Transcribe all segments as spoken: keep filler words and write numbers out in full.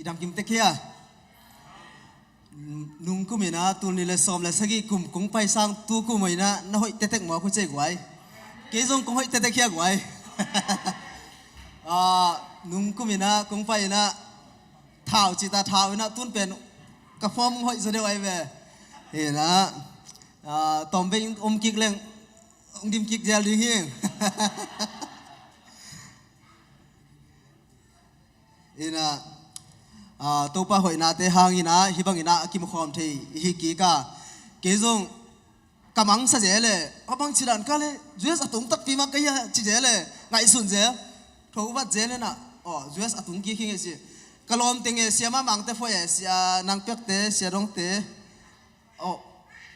Dam kim tek hia? Nung kum ina tul nih le sawm le sagih kum kong pai sang tu kum ina na hoih tetek maw, khucei guai. Kei zong kong hoih tetek hia guai. Ah, nung kum ina kong pai ina thau cita thau ina tun pen ka form hoih zaw deuh ai ve. Ina, ah, tawm vei om kik leng ong dim kik zel ding hi. Ina, ah, Topa hoihnate hang ina hih bang ina a kimukhawm thei hi kik a. Kei zong ka mangsa zel e, a bang ci dan ka le, U S a tung takpi mah ka hia ci zel e, ngaihsun zel, tho vat zel ina, aw, U S a tung kik hi nge ci. Ka lawmte nge, Sia Mamangte phoih e, Sia Nang Piakte, Sia Dongte, aw,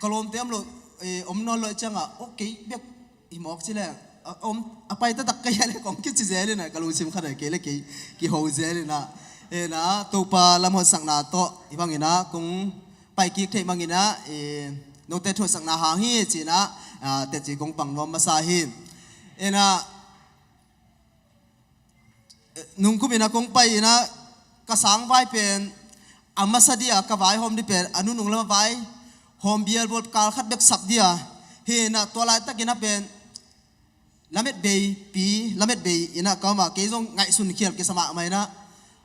ka lawmte om lo, eh, om nawn lo ciangah, aw, kei bek hi mawk ci le, a, om, a pai taktak ka hia le kong kici zel ina, ka lungsim khat a kei le kei kiho zel ina. Ina, Topa lamhotsakna tawh hih bang ina kong pai kik theih mang ina, eh, note thuaksakna hang hi ci ina, ah, teci kong pang nuam masa hi. Ina, nung kum ina kong pai ina ka sang vai pen a masa dia ka vaihawm ding pen a nunung lam a vaihawm bialbual kal khat bek sap dia. Hi ina tua laitak ina pen lamet bei pi, lamet bei ina ka om a, kei zong ngaihsun khial kisa mahmah ina,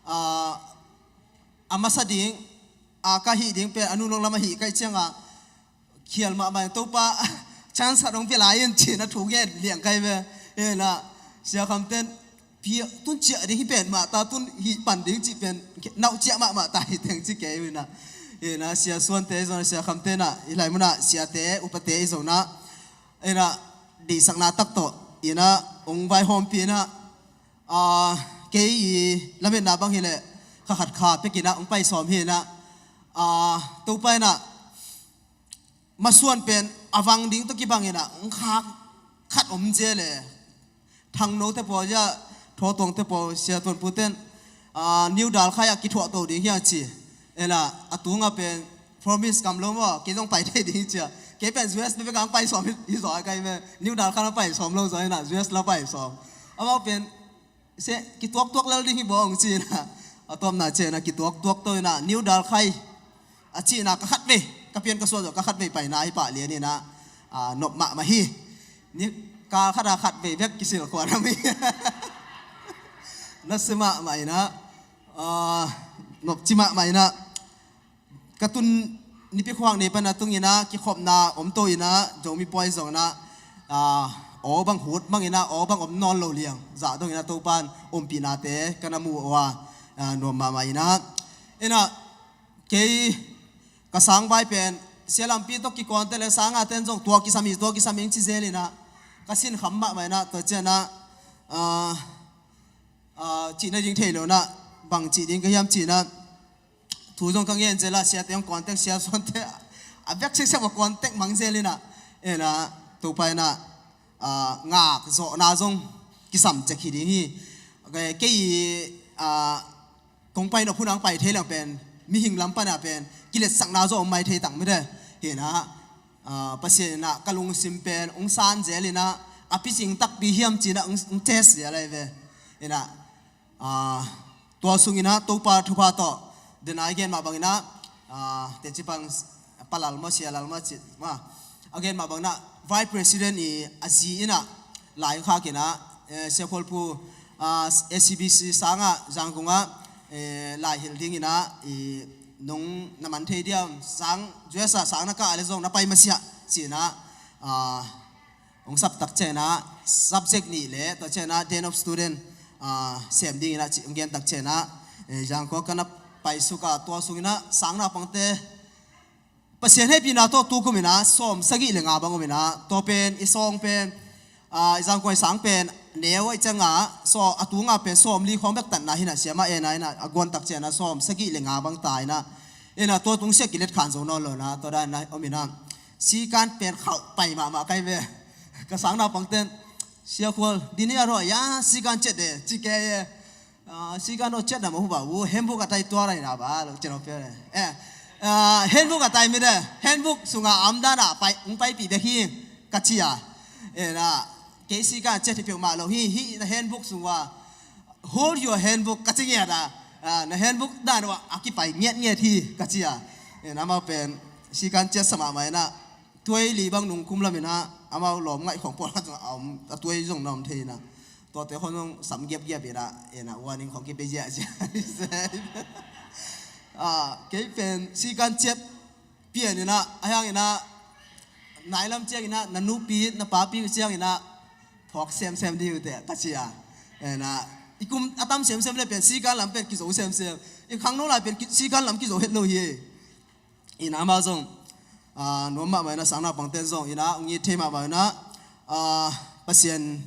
ah, a masa ding, ah, ka hih ding pen a nunung lam a hih ka hih ciangah khial mahmah in, Topa, chance khat hong pia lai in ci ina thu ngen liang kai ve. Ina, Sia Khamten, pi, tun ciah ding hi pen mah ta, tun hih pan ding ci pen nauh ciah mahmah ta hi teng ci kei ina. Ina, Sia Suante zong, Sia Khamten ah, hih lai munah siate upate i zong na, ina, deihsakna tak tawh ina hong vaihawmpi ina, ah, kei i lametna bang hi leh kha khat kha pek ina hong pai sawm hi ina, ah, Topa ina masuan pen a vang ding tawh kibang ina hong khak khat om zel e. Thangno te pawl, Sia Thawtuang te pawl, Sia Tuan Pu ten, ah, New Dalkhai ah kithuah to ding hi a ci. Ina, a tungah pen promise kam lo maw, kei zong pai thei ding hi cia. Kei pen U S bek bek ang pai sawm hi, hi zaw a kai ve. New Dalkhai la pai sawm lo zaw ina, U S la pai sawm. Amau pen se kituaktuak lel ding hi bawng ci ina. A tawpna ciangah kituaktuak to ina, New Dalkhai a cihna ka khatvei, ka pian ka suah zawh ka khatvei paina hi pah lian ina, ah, nop mahmah hi. Ni kal khat a khatvei bek kisil khuan a mi. Na si mahmah ina, ah, nop ci mahmah ina. Ka tun nipi khuak ni pan a tung ina kikhopna om to ina, Zomi puai zong ina, ah, aw bang hut bang ina, aw bang om nawn lo liang. Zah dong ina Topan ompihnate ka na mu aw a, ah, nuam mahmah ina. Ina, kei ka sang vai pen, Sia Lampi tawh kikawnte le sang a ten zong tua kisam hi, tua kisam hi ci zel ina, ka sin kham mahmah ina, tua ciang ina, ah, ah, cihna ding thei lo ina, bang cih ding ka hiam ci ina, thu zong ka ngen zel a, siate hong contact, Sia Suante, a bek siksek a contact mang zel ina, ina, Topa ina, ah, ngak zawhna zong kisam cek hi ding hi. Kei, kei, ah, kong pai nop hun ang pai thei leng pen, mihing lam pana pen kiletsakna zaw om mai thei tak mite. Hi ina, ah, Pasian ina ka lungsim pen hong san zel ina, a picing takpi hiam ci ina hong, hong test zel lai ve. Ina, ah, tua sung ina Topa thupha tawh, dena i gen mah bang ina, ah, teci pang Palal maw, Sia Lal maw ci, ma, a gen mah bang ina, Vice President i a zi ina lai khak ina, eh, Sia Khual Pu, ah, S C B C sangah Zangkong ah, eh, lai hilh ding ina, i nong na man thei diam, sang, U S a sang na kah le zong na pai masiah ci ina, ah, hong sap tak ciang ina, subject nih le, tua ciang ina, Dean of Student, ah, sem ding ina, ci, hong gen tak ciang ina, eh, Zangkong ka na pai suk a, tua sung ina, sang naupangte, Pasian hehpihna tawh tu kum ina, sawm sagih le nga bang om ina, tua pen, i sawng pen, ah, i Zangkong i sang pen, neu a i ciang a, saw, a tunga pen, sawm li khawng bek tanna hi ina, siama ena ina, a guan tak ciang ina, sawm sagih le nga bang ta ina, ina, tua tung sia kilet khan zo nawn lo ina, tua dan ina, om ina, sikan pen khauh pai mahmah kai ve. Ka sang naupang ten, Sia Khual, dini a ruah ya, sikan cet de, ci ke ye. Ah, sikan ruah cet na ma hu ba, wu, handbook a tai tua rai na ba, lo cet na pia de. Eh, ah, handbook a tai mi de, handbook sunga am dan a, pai, ung pai pi de hi, ka ci a. Eh, na, kei sikan cet hi piu ma lo hi, hi na handbook sunga, hold your handbook, ka ci ngia da. Ah, na handbook dan uh ah a kipai ngiatngiat hi ka ci a. Ina amau pen sikan ciat sa mahmah ina, tuai li bang nung kum lam ina amau lawm ngaih khong pawlkhat zong a om, a tuai zong na om thei ina, tuate khong zong sam giapgiap ina, ina warning khong kipia ziahziah. Ah, kei pen sikan ciat pian ina, a hiang ina, nai lam ciang ina, na nupi na papi uh ciang ina, phawk semsem ding uh teh ka ci a. Ina, i kum a tam semsem le pen sikan lam pen kizo semsem, i khangno lai pen ki- sikan lam kizo het lo hi. Ina amau zong, ah, nuam mahmah ina, sang naupangten zong ina ong it thei mahmah ina, ah, Pasian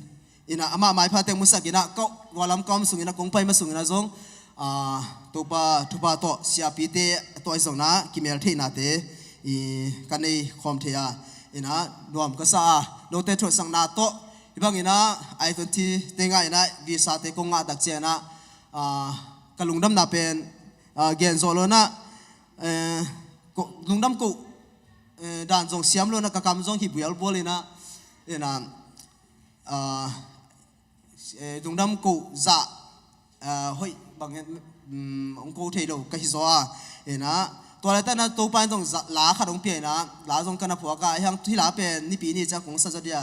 ina amah maipha teng musak ina, ka, gua lam ka om sung ina, kong pai ma sung ina zong, ah, Topa thupha tawh siapite tawh i zong ina kimel theihnate i ka nei khawm thei a, ina nuam ka sa a, note thuaksakna tawh hi bang ina, I twenty te ngah ina visa te kong ngah tak ciang ina, ah, ka lungdamna pen, ah, gen zawh lo ina, eh, ko- lungdam ko, eh, dan zong siam lo ina, ka kam zong hi bualbual ina, ina, ah, eh, lungdam ko zah, ah, hoih bang hen, um, ong ko thei lo ka hi zaw a. Ina, tua lai ta ina Topa in zong zah la khat ong pia ina, la zong ka na phuak a, hiang hi la pen nipi ni ciang kong sa zaw dia.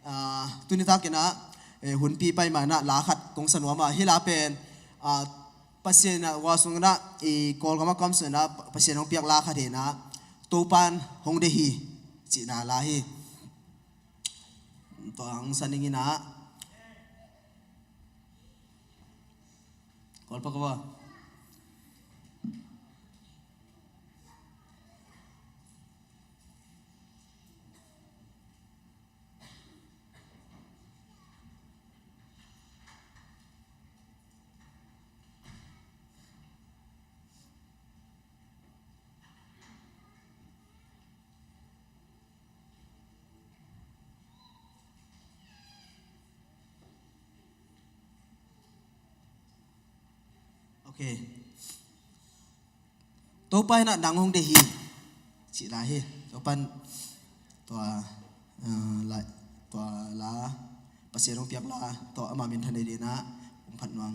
Ah, tuni tak ina, eh, hunpi pai ma ina la khat kong sa nuam a, hi la pen, ah, Pasian ina gua sung ina, i Kawlgam a ka om sung ina Pasian ong piak la khat hi ina, Topan hong deih hi cihna la hi. Tua ang sa ning ina. Kawlpa kawlpa. Ok. Topa ina nang hong deih hi cih la hi. Topa in tua, ah, la, tua la, Pasian hong piak la tawh ama minthan nei ding ina hong phat nuam.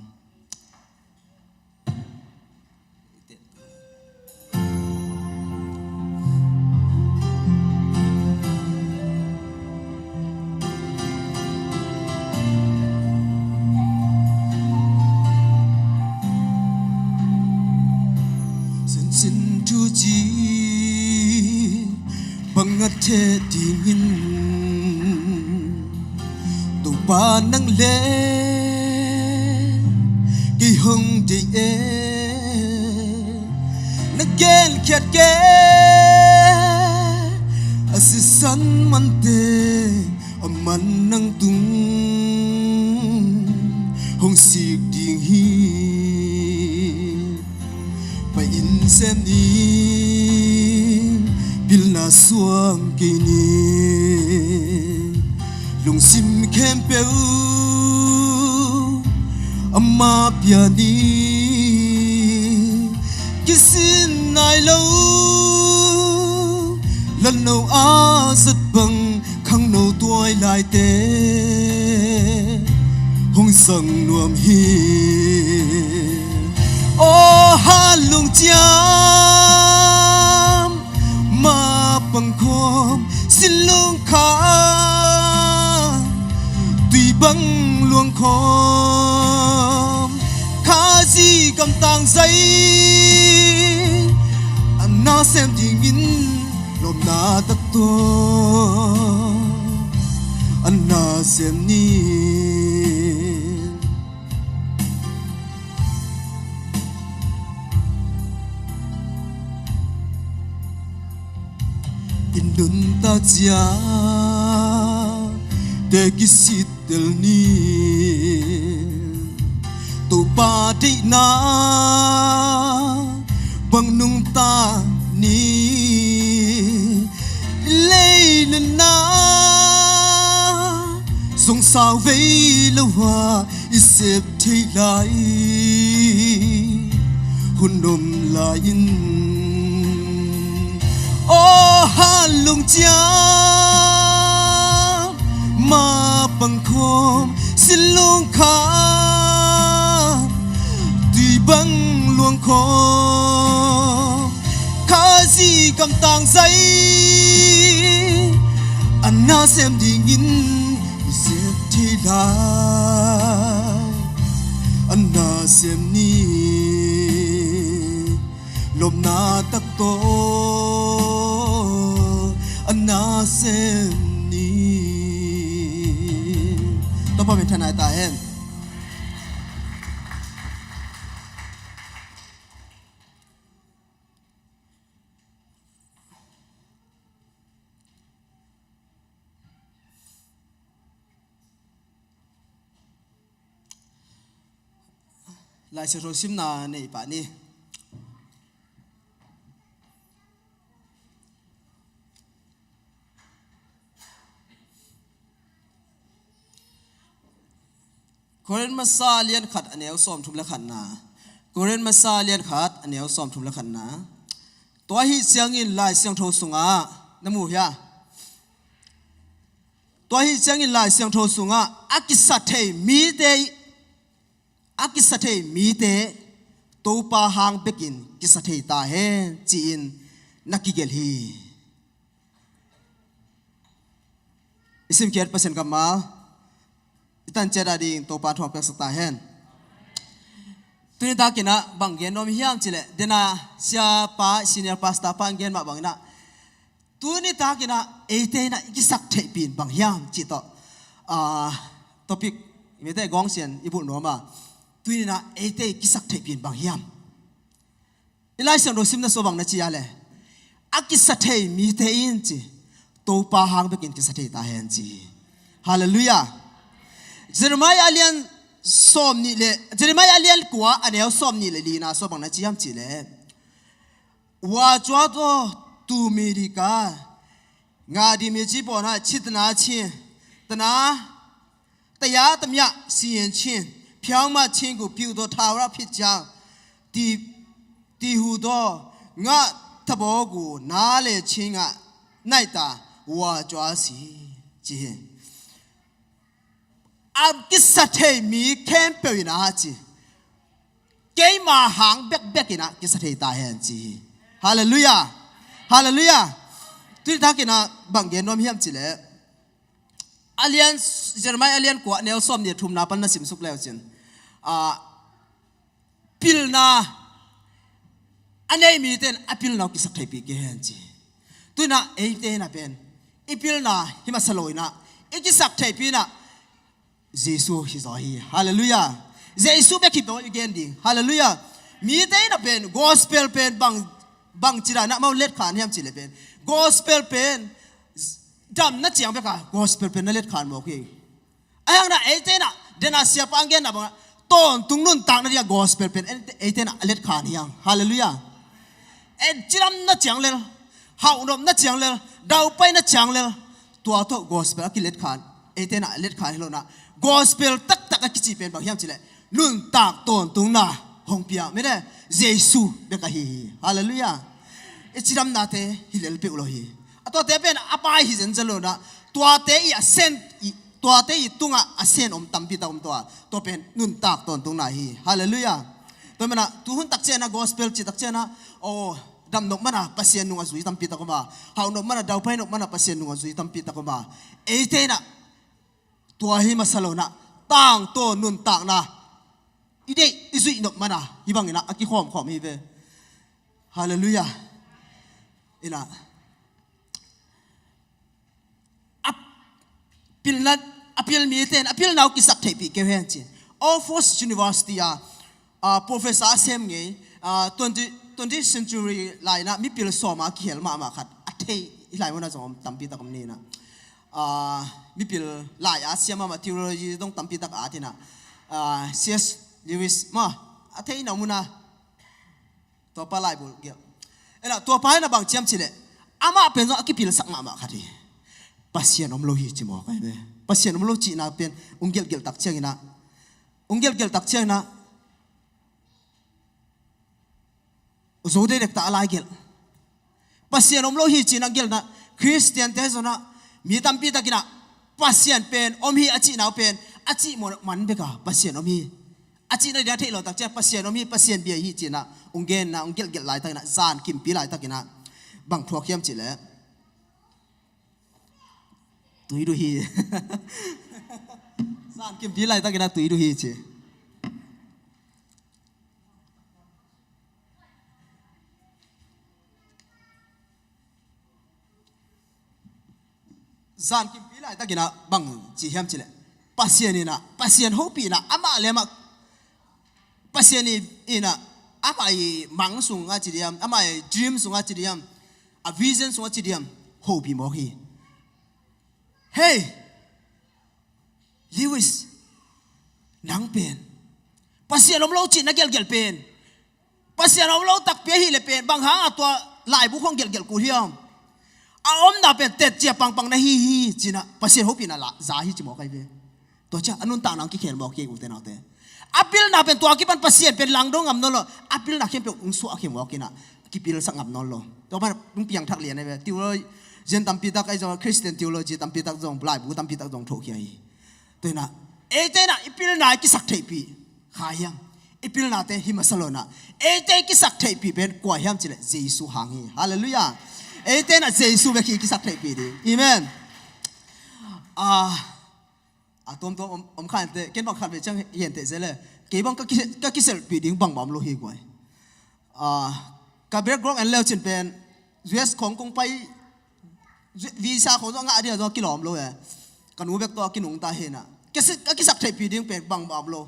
Sincin thu ci bang a thei dingin Topa nang le kei hong deih e. Na genkhiat kei a sisan mante a man nang tung hong sik ding hi. Pai in sem ni, pilna suang kei ni. Lungsim khempeuh ama pia ni. Kisin nai lo, lanno a zat bang khangno tuai laite hong sang nuam hi. Aw ha lungciam, ma pangkhawm sin lungkham, tui bang luangkhawm, Khazi gamtang zai a na sem dingin lawmna tak tawh a na sem ni. I nuntak zia te kisit tel ni. Topa deihna bang nungta ni. Lei nunna zong sau vei lo a i sep thei lai hun om lai-in, aw ha lungciam, ma pangkhawm sin lungkham, tui bang Kong kho Khazih kamtang zai a na sem dingin i zek thei lai. A na sem ni lopna tak tawh a na sem ni. Topa min thanai ta hen. Lai Siangtho simna nei pah ni. Korin masa lian khat a neu sawmthum le khatna. Korin masa lian khat a neu sawmthum le khatna. Tua hi ciangin Lai Siangtho sungah na mu hia? Tua hi ciangin Lai Siangtho sungah a kisa thei mite, a kisa thei mite Topa hang bekin kisa thei ta hen ci-in na kigelh hi. I simkhiat Pasian kammal i tan ciat a ding Topa thuak peksak ta hen. Tuni takinah bang gen nuam hiam cileh, dena siapa, senior pastor pa in gen mah banginah, tuni takinah eite inah i kisak theihpih in bang hiam cih tawh, ah, topic mite gawngsian i bulh nuam a, tuni inah eite i kisak theihpih in bang hiam? I Lai Siangtho simna sua bang na ci a le, a kisa thei mite in ci, Topa hang bekin kisa thei ta hen ci. Halleluiah. Jeremiah a lian sawm nih le, Jeremiah a lian kua a neu sawm nih le lina sua bang na ci hiam ci le, 我抓住土米的根，我的米基本上，其他那些，那 တရာသမျှ စီရင်ခြင်း၊ ဖြောင့်မတ်ခြင်းကို ပြုသော ထာဝရဖြစ်ကြောင်း တည်၊ တည်ဟူသော ငါ့သဘောကို နားလည်ခြင်းငှာ ၌သာ ဝါကြွားစေ ci hi. A kisa thei mi khempeuh in a ci, keima hang bekbek in a kisa thei ta hen ci hi. Halleluiah. Halleluiah. Tuni takin a bang gen nuam hiam cileh, a lian, Jeremiah a lian kua neu sawm nih thumna pan na simsuk leu cin, a, pilna a nei mite in a pilna uh kisak theihpih kei hen ci. Tuinah eite inah pen i pilna hi masa lo inah i kisak theihpih inah Jesu hi zaw hi. Halleluiah. Jesu bek hi zaw i gen ding. Halleluiah. Mite inah pen gospel pen bang, bang cila na mau letkhan hiam cileh pen, gospel pen damna ciang beka gospel pen na letkhan mawk hi. A hang na eite inah dena siapa ang genna bangah tawntung nuntakna dia gospel pen eite inah a letkhan hiang. Halleluiah. En cidamna ciang lel, hauhnopna ciang lel, daupaina ciang lel, tua tawh gospel a kiletkhan, eite inah a letkhan hi lo inah, gospel taktak a kici pen bang hiam cileh, nuntak tawntungna hong pia mite Jesu bek ahi hi. Halleluiah. I cidamnate hi lel peuh lo hi. A tuate pen a pai hi zenzen lo inah, tuate i a sen i, tuate i tungah a sen om tampi tak om tua, tua pen nuntak tawntungna hi. Halleluiah. Tua manah tuhun tak cianah gospel ci tak cianah, aw, damnop mana Pasian nung a zui tampi tak om a, hauhnop mana, daupainop mana Pasian nung a zui tampi tak om a, eite inah tua hi masa lo inah tangtawn nuntakna i deih i zuihnop mana hi bang inah a kikhawmkhawm hi ve. Halleluiah. Inah a pilna, a pil mite in a pilna uh kisak theihpih kei hen ci. Oxford University a, a professor a sem ngei, a, twenty, twentieth century lai inah mipil sawma kihel mahmah khat a thei i lai muna zong tampi tak om ni inah, a, mipil lai a siam mahmah theology dong tampi tak a tinah, a, C S Lewis mah a thei na muna Tuapa laibul gelh. Ena, tuapa ena bang ciam cileh, amah pen zong a kipilsak mahmah khat hi. Pasian om lo hi ci mawk ai ve. Pasian om lo cihna pen ung gelhgelh tak ciangina, ung gelhgelh tak ciangina, zo deidek ta a lai gelh. Pasian om lo hi cihna gelhna, Khristiante zona mi tampi takina Pasian pen om hi a cihna uh pen a cih man beka Pasian om hi. A cihna dia theih lo tak ciang Pasian om hi, Pasian bia hi cinah hong genna, hong gelhgelh laitakinah, zan kimpi laitakinah bang thuak hiam cihleh, tui duh hi. Zan kimpi laitakinah tui duh hi ci. Zan kimpi laitakinah bang ci hiam cihleh, Pasian inah, Pasian hopihna, amah le amah, Pasian inah amah i mang sungah ci diam, amah i dream sungah ci diam, a vision sungah ci diam, hopih mawk hi. Hei, Lewis, nang pen Pasian om lo cih na gelhgelh pen, Pasian om lo takpi ahih leh pen, bang hang a tua laibu khong gelhgelh kul hiam? A omna pen tetcia pangpang na hi hi cinah Pasian hopihna la za hi ci mawk ahi ve. Tua ciah a nuntakna hong kikhel mawk hi, ute naute. A pilna pen tua kipan Pasian pen langdo ngam nawn lo. A pilna khempeuh hong suahkhia mawk inah kipilsak ngam nawn lo. Tua pan hong piangthak lian ahi ve. Theologian tampi tak ahi zong, Christian theology tampi tak zong, laibu tampi tak zong thohkhia hi. Tua inah eite inah i pilna i kisak theihpih kha hiam? I pilnate hi masa lo inah eite i kisak theihpih pen kua hiam cihleh Jesu hang hi. Halleluiah. Eite inah Jesu bek hi i kisak theihpih ding. Amen. A, a tuamtuam om, om kha inteh, ken bang khat vei ciang hi inteh zel e. Kei bang ka ki, ka kiselhpih ding bangmah om lo hi guai. A, ka background en leu cin pen U S khong kong pai, visa khong zong a ngah dia zong a kilawm lo e. Ka nu bek tawh a kinungta hinah ka kisak theihpih ding pen bangmah om lo.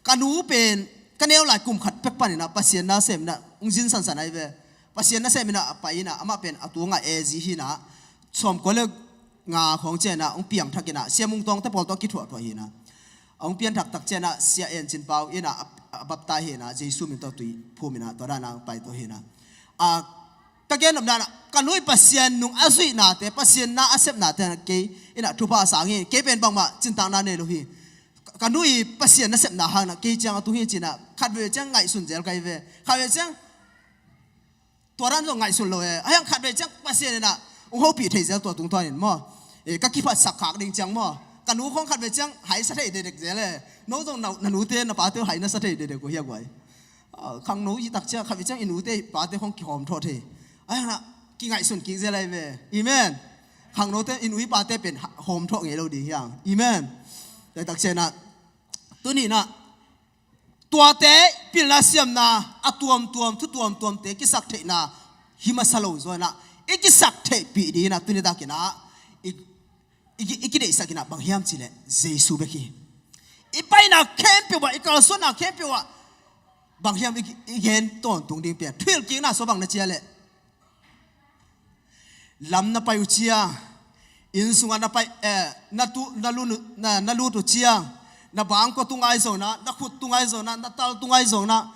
Ka nu pen ka neu lai kum khat pek paninah Pasian nasem inah hong zin sansan ahi ve. Pasian nasem inah a pai inah amah pen a tu ngah e zi hinah, sawmkua le nga khong cianah hong piangthak inah Sia Mung Tawngte pawl tawh a kithuahthuah hinah, a hong pianthak tak cianah Sia En Cin Pau inah a, a baptai hinah Jesu min tawh tui phum inah tua danah hong pai tawh hinah. A, ka gen nopna inah ka nu i Pasian nung a zuihnate, Pasian na a sepnate inah kei inah thupha a sang hi. Kei pen bangmah cintakna nei lo hi. Ka nu i Pasian nasepna hang inah kei ciang a tung hi cinah khatvei ciang ngaihsun zel ka hi ve. Khatvei ciang tua dan zong ngaihsun lo e. A hiang khatvei ciang Pasian inah hong hopih thei zel tua tungtawn in maw. E, ka kiphatsak khak ding ciang maw, ka nu khong khatvei ciang hai sa thei dekdek zel e. No zong na, na nute na pate hai na sa thei dekdek uh hia guai. A, khangno i tak ciang khatvei ciang i nute i pate khong kihawm thawh thei. A hiang inah kingaihsun kik zel ahi ve. Amen. Khangnote i nu i pate pen ha, hawm thawh ngei lo ding hiang. Amen. Tua tak cianah tuni inah tuate pilna siamna a tuamtuam, thu tuamtuamte kisak theihna hi masa lo zaw inah i kisak theihpih ding inah tuni takinah i, i, i kideihsak inah bang hiam cihleh Jesu bek hi. I paina khempeuh ah, i kalsuanna khempeuh ah bang hiam i, i gen tawntung ding pen thuhilhkikna sua bang na cia leh, lam na pai uh ciang, inn sungah na pai, eh, na tu, na lut uh, na, na lut uh ciang, na bangkua tung ahi zongin ah, na khut tung ahi zongin ah, na tal tung ahi zongin ah,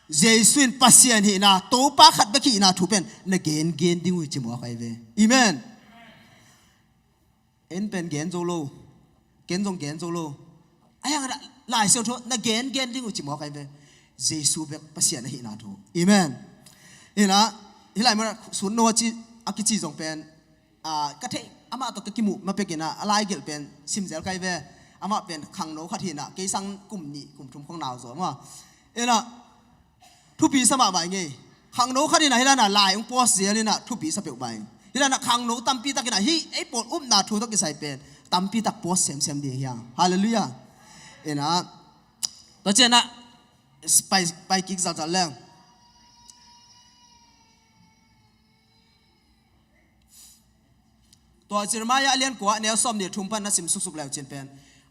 Jesu in Pasian hihna, Topa khat bek hihna thu pen na gengen ding uh hi ci mawk ahi ve. Amen. En pen gen zo lo, ken zong gen zo lo. A hiang Lai Siangtho na gengen ding uh ci mawk ahi ve. Jesu bek Pasian ahihna thu. Amen. Inah hih lai munah sut no a ci, a kici zong pen, ah, ka theih, amah tawh ka kimuh ma pek inah a lai gelh pen sim zel ka hi ve. Amah pen khangno khat hinah kei sang kum nih kum thum khong nau zaw maw. Inah thupi sa mahmah i ngei. Khangno khat inah hih lai inah lai hong post zel inah thupi sa peuhmah i. Hih lai inah khangno tampi tak inah hih ei pawl upna thu tawh kisai pen tampi tak post semsem ding hiang. Halleluiah. Inah tua cianah pai, pai kik zalzal leng. Tua Jeremiah a lian kua, a neu sawm nih thum pan na sim suksuk leu cin pen,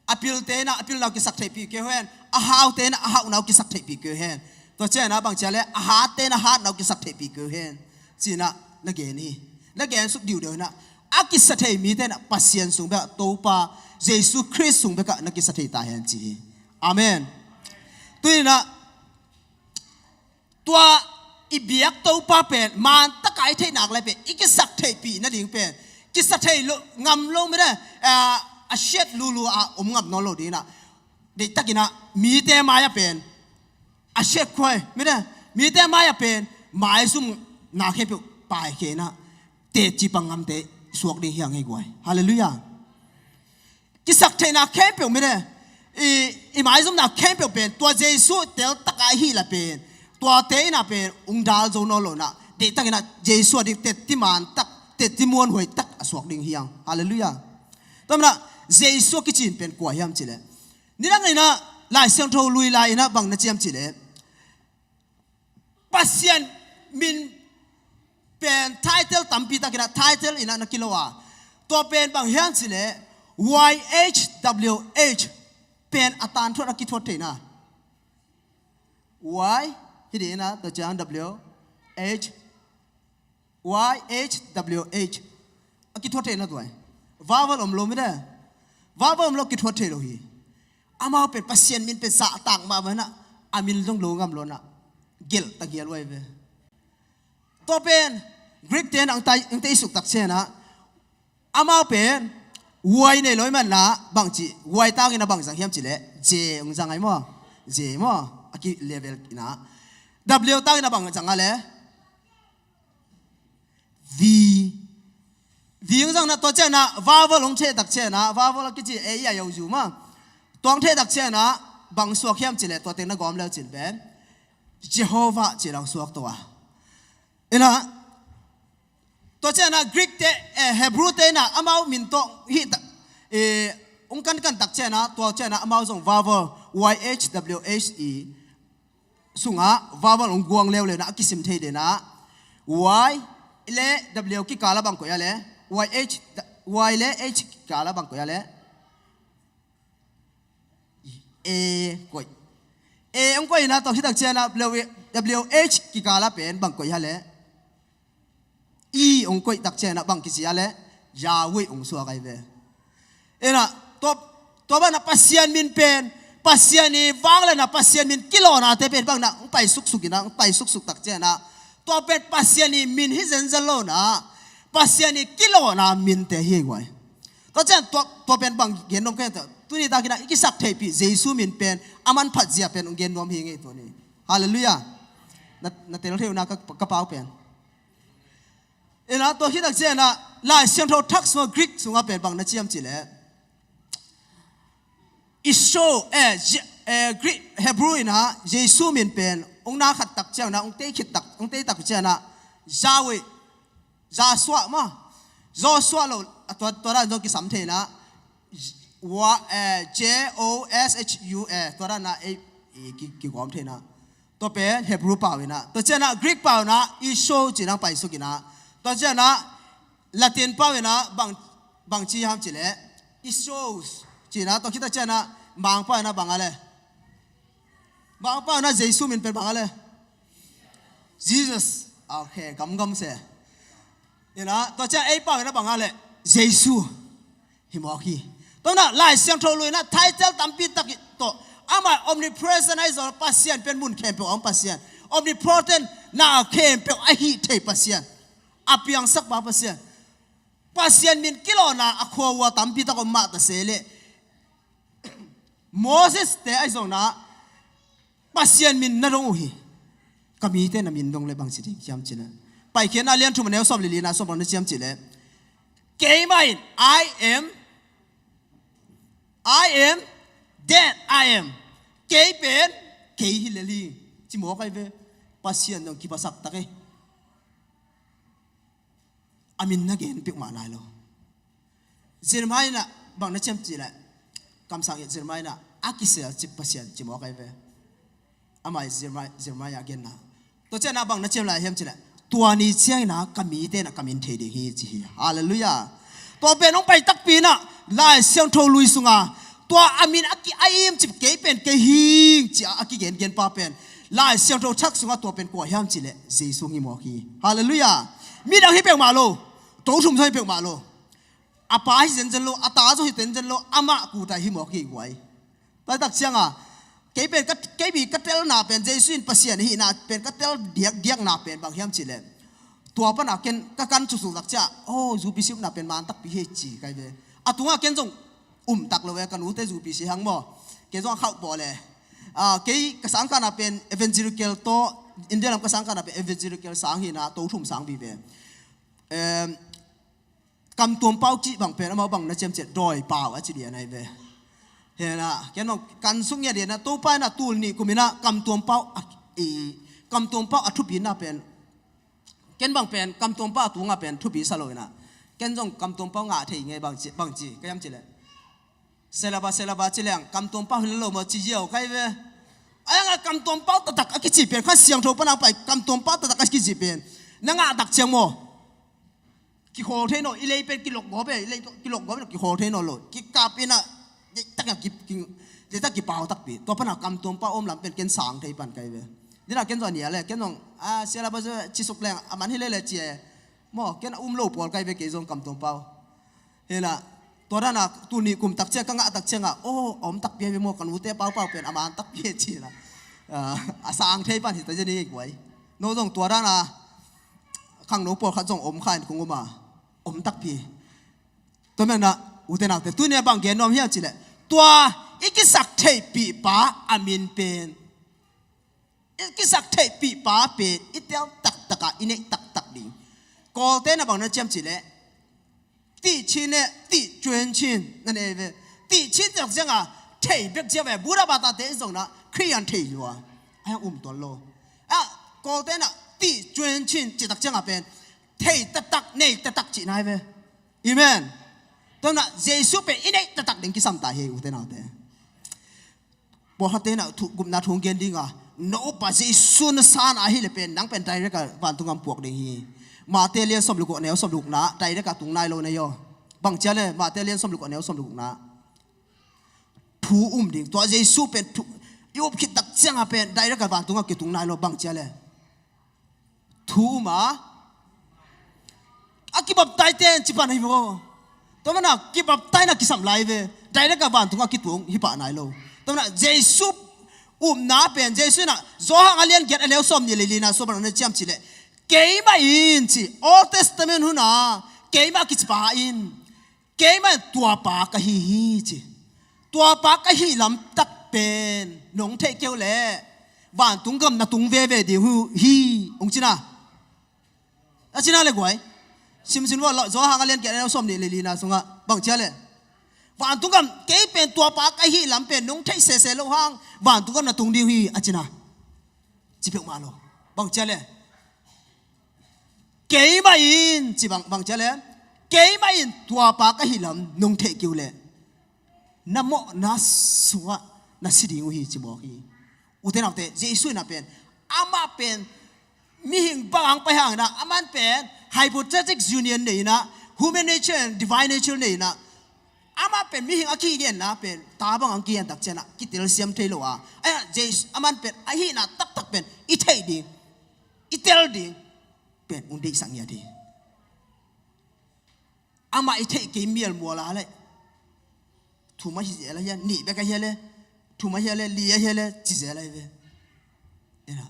a pilte inah a pilna uh kisak theihpih kei uh hen, a haute inah a hauhna uh kisak theihpih kei uh hen. Tua cianah bang cia le, a hatte inah a hatna uh kisak theihpih kei uh hen, ci-inah na gen hi. Na gen suk diudiu inah a kisa thei mite inah Pasian sung bekah, Topa Jesu Khrist sung bekah na kisa thei ta hen ci hi. Amen. Tu inah tua i biak Topa pen man taka i theih nak lai pen i kisak theihpih nading pen kisa thei lo, ngam lo mite, ah, a siat lulu a om ngam nawn lo ding inah, deihtak inah mite mai-ah pen a siat khuai mite, mite mai-ah pen maizumna khempeuh paikhia inah teci pang ngamte suak ding hiang hi guai. Halleluiah. Kisak theihna khempeuh mite, i, i maizumna khempeuh pen tua Jesu tel takah ahi la pen, tuate innah pen ung dal zo nawn lo inah, deihtakinah Jesu a ding tetti man tak, tetti muanhuai tak a suak ding hiang. Halleluiah. Tua manah Jesu a kicin pen kua hiam cileh, nidang inah Lai Siangtho lui lai inah bang na ciam cileh, Pasian min pen title tampi takinah title inah na kilo a, tua pen bang hiam cileh, Y H W H pen a tanthuat a kithuat theihna. Y, hih dih inah tua ciang W H, Y H W H a kithuat theihna tua hi. Vowel om lo mite. Vowel om lo kithuat thei lo hi. Amau pen Pasian min pen zahtak mahmah inah, a min zong lo ngam lo inah, gelh tak hial uh ahi ve. Tua pen Greek te inah ang tai, ang teisuk tak cianah, amau pen Y nei lo i manah bangci, Y tangin a bang zang hiam cileh, J ung zang ai maw. J maw, a ki level inah. W tangin a bang zang a le, V. V ung zang inah tua cianah vowel ung theh tak cianah, vowel a kici A I a yozu maw. Tua ung theh tak cianah bang suak hiam cileh, tua teng na gawm leu cin pen Jehovah cih lang suak to a. Inah tua cianah Greek te, eh, Hebrew te inah amau min tawh hih tak, eh, ung kankan tak cianah, tua cianah amau zong vowel Y H W H E sungah vowel ung guang leuleu inah a kisim thei dinah, Y le W kikala bang koih a le, Y H, Y le H kikala bang koih a le, A koih. A ung koih inah tua khit tak cianah W, W H kikala pen bang koih a le, E ung koih tak cianah bang kici a le, Yahweh ung suak ahi ve. Inah tua, tua banah Pasian min pen, Pasian i vangliatna, Pasian min kilawhnate pen bang inah ung pai suksuk inah, ung pai suksuk tak cianah, tua pen Pasian i min hi zenzen lo inah, Pasian i kilawhna minte hi guai. Tua cian tua, tua pen bang gen nuam ka hiam ta, tuni takinah i kisak theihpih Jesu min pen a manphat zia pen ung gen nuam hi ngei tuni. Halleluiah. Na, na tel thei uh na ka, ka pau pen. Inah tua khit tak cianah Lai Siangtho thak sungah Greek sungah pen bang na ciam cileh, Iso, eh, Je-, eh, Greek, Hebrew inah Jesu min pen ung na khat tak cianah, ung tei khit tak, ung tei tak cianah Yahweh, Joshua maw. Joshua lo, a tua, tua dan zong kisam thei inah, wa, eh, J O S H U A, tua dan inah ei, ei ki, kigawm thei inah. Tua pen Hebrew pau inah. Tua cianah Greek pau inah Iso ci inah paisuk inah. Tua cianah Latin pau inah bang, bang ci hiam cileh, Isos ci inah, tua khit tak cianah Mangpau inah bang a le, Mangpau inah Jesu min pen bang a le, Jesus. Okay, gamgam se. Inah tua cianah ei pau inah bang a le, Jesu. Hi mawk hi. Tua inah Lai Siangtho lui inah title tampi tak tawh, amah omnipresent ahi zong Pasian pen mun khempeuh a om Pasian. Omnipotent, na khempeuh a hih thei Pasian. A piangsak pa Pasian. Pasian min kilawhna a khuaua tampi tak om mah ta se leh, Moses te ahi zong inah Pasian min na dong uh hi. Ka mite na min dong leh bang ci ding hiam cileh, Paikhiatna lian thum a neu sawm le lina sawm bang na ciam cileh, keimah in I am, I am that I am. Kei pen kei hi lel hi, ci mawk ahi ve. Pasian dong kiphasak tak e. A min na gen peuhmah nai lo. Jeremiah inah bang na ciam cileh, kamsang i Jeremiah inah a kisel cip Pasian ci mawk ahi ve. Amah i Jeremiah, Jeremiah a genna. Tua cianah bang na ciam lai hiam cileh, tua ni cianginah ka mite inah ka min thei ding hi ci hi. Halleluiah. Tua pen hong pai takpi inah Lai Siangtho lui sunga tua a min a ki, a im cip kei pen kei hing ci a, a kigengen pa pen Lai Siangtho thak sungah tua pen kua hiam cileh, Jesu hi mawk hi. Halleluiah. Midang hi peuhmah lo. Tothum zong hi peuhmah lo. A pa hi zenzen lo, a ta zong hi zenzen lo, amah kuta hi mawk hi guai. Tua tak cianga kei pen ka, kei bik ka telna pen Jesu in Pasian ahihna pen ka tel diakdiakna pen bang hiam cileh, tua pana ken ka kan cusuk tak cia, oh, zupi siupna pen man takpi hi ci kai ve. A tunga ken zong um tak lo ve, ka nute zupi si hang maw. Ken zong a khauh baw le. Ah, kei ka sangkahna pen evangelical tawh, India lam ka sangkahna pen evangelical sang hina, Tothum sang vive. Em, Kamtuam pau cih bang pen amau bang na ciam ciat dawi pau a ci lian ahi ve. Hi na, ken bang kan suk ngiat hi na, Topa in a tul nih kum in a kamtuam pau a, i, kamtuam pau a thupi na pen, ken bang pen kamtuam pau a tunga pen thupi sa lo hi na. Ken zong kamtuam pau ngah thei ngei bang ci, bang ci, ka hiam ci leh. Selaba, selaba ci leng, kamtuam pau hi lo maw ci ziau kai ve. Ai nga kamtuam pau taktak a kici pen, Kha Siangtho pana pai kamtuam pau taktak a kici pen. Na ngah tak ciang maw. Kikhawl thei naw, i lei pen kilok gawp e, i lei kilok gawp e, kikhawl thei naw lo. Kikap in a, tak a ki, ki, tak kipau takpi. Tua pana kamtuam pau om lam pen ken sang thei pan kai ve. Dina ken zong a nia le, ken zong, a, selaba ci suk leng, a man hi le le ci e. Maw, ken a um lo pawl kai ve kei zong kamtuam pau. Hi na, tua dana, tul nih kum tak ciang, ka ngah tak ciang a, oh, a om takpi ve maw, ka nute paupau pen, a man takpi ci na. A, a sang thei pan hi ta zia ni guai. No zong tua dana, khangno pawlkhat zong om kha in kong om a, om takpi. Tua mena, ute naute, tuni a bang gen nuam hiam ci leh. Tua, i kisak theihpih pa, a min pen. I kisak theihpih pa pen, i tel taktak a, i neih taktak ding. Kawlte na bang na ciam ci leh. Tih chin e, tih cuan chin, na nei ve. Tih chin tak ciang a, thei bek zia ve, Buddha bata te i zong na, Khristian thei lua. Ai um tuan lo. A, Kawlte na, tih cuan chin, ci tak ciang a pen. Thei taktak, nei taktak ci nai ve. Amen. Tua na, Jesu pen, i neih taktak ding kisam ta hi, ute naute. Pawlkhatte na thu, gupna thu gen ding a, no upa Jesu na san a hi le pen, nang pen direct a vantung gam puak ding hi. Mate lian sawm le guk a neu sawm le gukna, direct a tung nai lo na hi aw. Bang cia le, Mate lian sawm le guk a neu sawm le gukna. Thu um ding, tua Jesu pen thu, i up khit tak ciang a pen, direct a vantung gam kitung nai lo, bang cia le. Thu um a. A kibaptai ten ci pan hi vo. Tua mana kibaptai na kisam lai ve. Direct a vantung a kituang hi pah nai lo. Tua mana Jesu upna pen, Jesu na, Johan a lian giat a neu sawm nih le lina sawm na ciam ci le. Keimah in ci, Old Testament hun a, keimah kici pa in. Keimah in tuapa ka hi hi ci. Tuapa ka hih lamtak pen nong theih keuh leh vantung gam na tung veve ding uh hi, hong cina. A cina le guai. Simsin vua Johan a lian giat a neu sawm nih le lina sungah bang cia le. Vantung gam kei pen tuapa ka hih lam pen nong theih sese lo hang vantung gam na tung ding uh hi, a cina. Ci peuhmah lo. Bang cia le. Keimah in, ci bang, bang cia le. Keimah in tuapa ka hih lam nong theih keuh leh. Na mawhna sungah na si ding uh hi, ci mawk hi. Ute naute, Jesu in a pen. Amah pen, mihing bang hang pai hang na, aman pen, hypostatic union nei na, human nature and divine nature nei na, amah pen mihing a kigenna pen ta bang ang kigen tak ciangin a kitel siam thei lo a. Ahi a, Jesu, aman pen a hihna taktak pen i theih ding, i tel ding pen un deihsak ngiat hi. Amah i theih kei mial mual a le. Thum a hi zel a hia, nih bek a hia le, thum a hia le, li a hia le, ci zel a hi ve. Ina,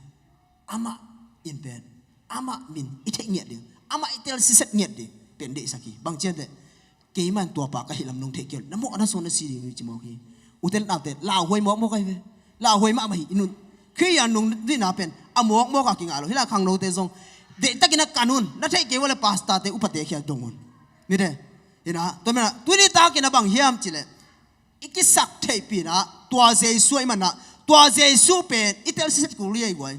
amah in pen, amah min i theih ngiat ding, amah i tel siset ngiat ding pen deihsak hi. Bang cian teh, keimah in tuapa ka hih lam nong theih kei uh, na mawh na suan na si ding uh hi ci mawk hi. Ute naute, lauhuai mawkmawk ahi ve. Lauhuai mahmah hi in un. Khristian nung dihna pen a mawkmawk a kingah lo. Hih lai khangnote zong deihtakin a kan un. Na theih kei uh a le pastorte upate khia dong un. Mite, ina, tua mena, tuni takin a bang hiam ci le. I kisak theihpihna, tua Jesu ahih manin a, tua Jesu pen, i tel siset kul hi a i guai.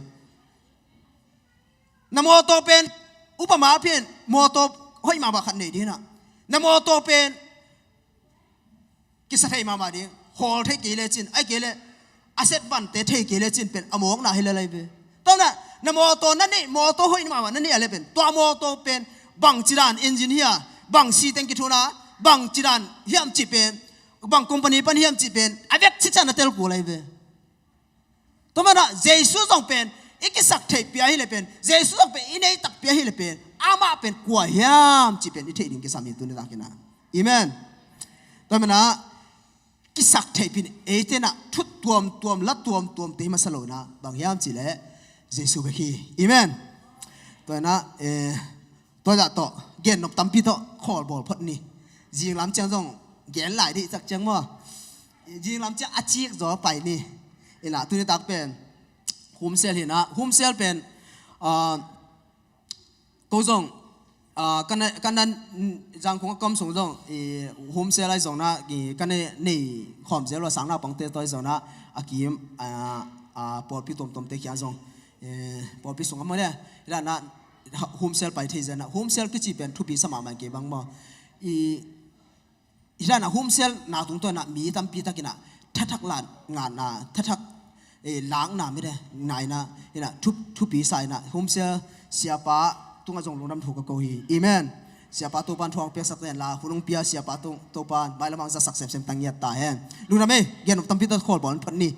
Na mawtaw pen, upama pen, mawtaw hoih mahmah khat nei ding a. Na mawtaw pen, kisa thei mahmah ding, hawl thei kei lecin, ahih kei leh, a set vante thei kei lecin pen, a mawkna hi lel ahi ve. Tua na, na mawtaw na neih, mawtaw hoih mahmah na neih a le pen, tua mawtaw pen, bangci dan engine hi a, bang siteng kithun a, bangci dan hiam cih pen, bang company pan hiam cih pen, a vek cica na tel kul ahi ve. Tua mana Jesu zong pen, i kisak theihpih ahih leh pen, Jesu zong pen, i nei takpih ahih leh pen, amah pen kua hiam cih pen, i theih ding kisam hi tuni takin a. Amen. Tua mana, kisak theihpih in, eite na, thu tuamtuam, la tuamtuam, te hi masa lo na, bang hiam cih leh, Jesu bek hi. Amen. Tua na, eh, Tua zah tawh, gen nop tampi tawh, khawl bawl phot ni. Zinglam ciang zong, gen lai dih cak ciang maw. Zinglam ciang a cik zaw pai ni. Ina, tuni tak pen, humsel hi na, humsel pen, ah, ko zong, Ah, ka na, ka na, mm, Zangkong a ka om sung zong, i, home cell ahi zong na, i, ka na nei khawm zel ua sang naupangte tawh ahi zong na, a kim, ah, ah, pawlpi tuamtuamte kia zong, eh, pawlpi sung a maw le, hi dan a, ha, home cell pai thei zel na, home cell kici pen thupi sa mahmah kei bang maw. I, hi dan a home cell na tungtawn a mi tampi takin a thathak la ngatna, thathak, eh, lakna mi de, naina, hi na, thup-, thupi sa hi na, home cell siapa tungah zong lungdam thu ka ko hi. Amen. Siapa Topan thu hong piaksak ta hen la, hun hong pia siapa Topan mailam hong zatsak semsem ta ngiat ta hen. Lungdam ei, gen nop tampi tawh khawl bawl phat ni.